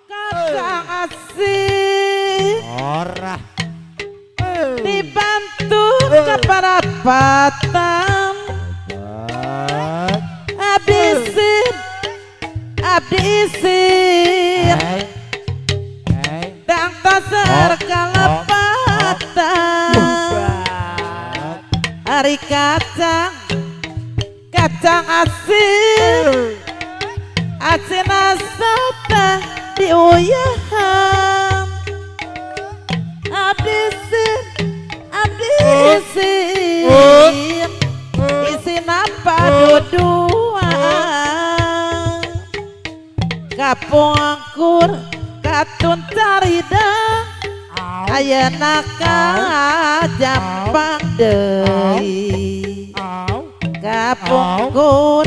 Kacang asin ora dibantu keparapatan. Abdi isin, abdi isin, dang taser kalepatan. Ari kacang, kacang asin, asin asata diuyahan. Abdi isin, abdi isin, isin apa duduan. Kapungkur katun caridang, ayeuna kajampang deui. Kapungkur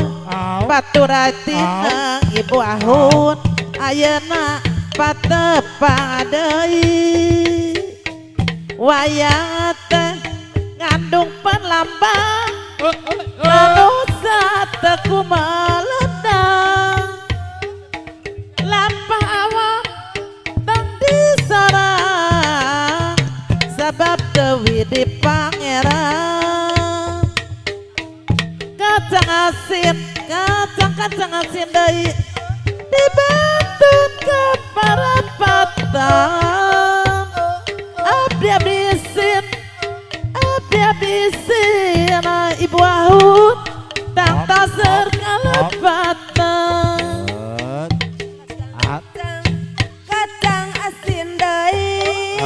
baturatina ibu ahun, ayeuna patepang deui. Wayang teh ngandung penlambang, manusia teku meledang. Lampah awak tong disorang, sebab dewi di pangeran. Kacang asin, kacang kacang asin deui, dibantun ke parapatan. Abdi abdi isin, abdi abdi isin, ibu ahun tang taser kalepatan. Kacang asin deui,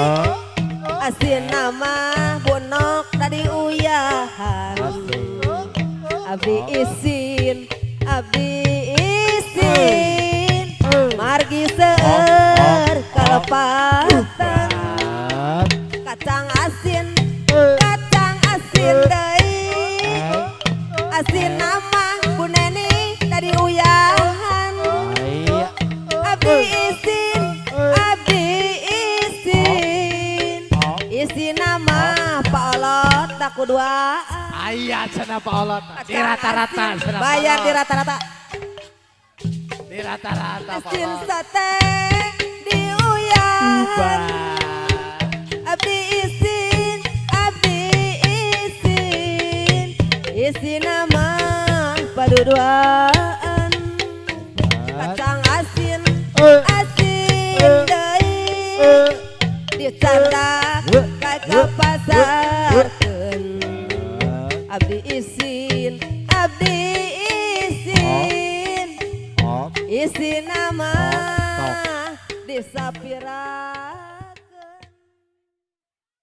asin nama bonok tadi uyahan. Abdi isin, abdi isin, margi seueur kalepatan. Kacang asin, kacang asin deui, asin nama Bu Neni tadi uyahan. Abdi isin, abdi isin, isin nama Pak Olot tak dua. Aya cenah Pak Olot di rata-rata, bayar di rata-rata, di rata-rata. Asin sate diuyahan. Abdi isin, abdi isin, isin nama paduduaan. Kacang asin, asin deui, dicandak ka pasarkeun. Abdi isin, abdi isin, isin nama disapira.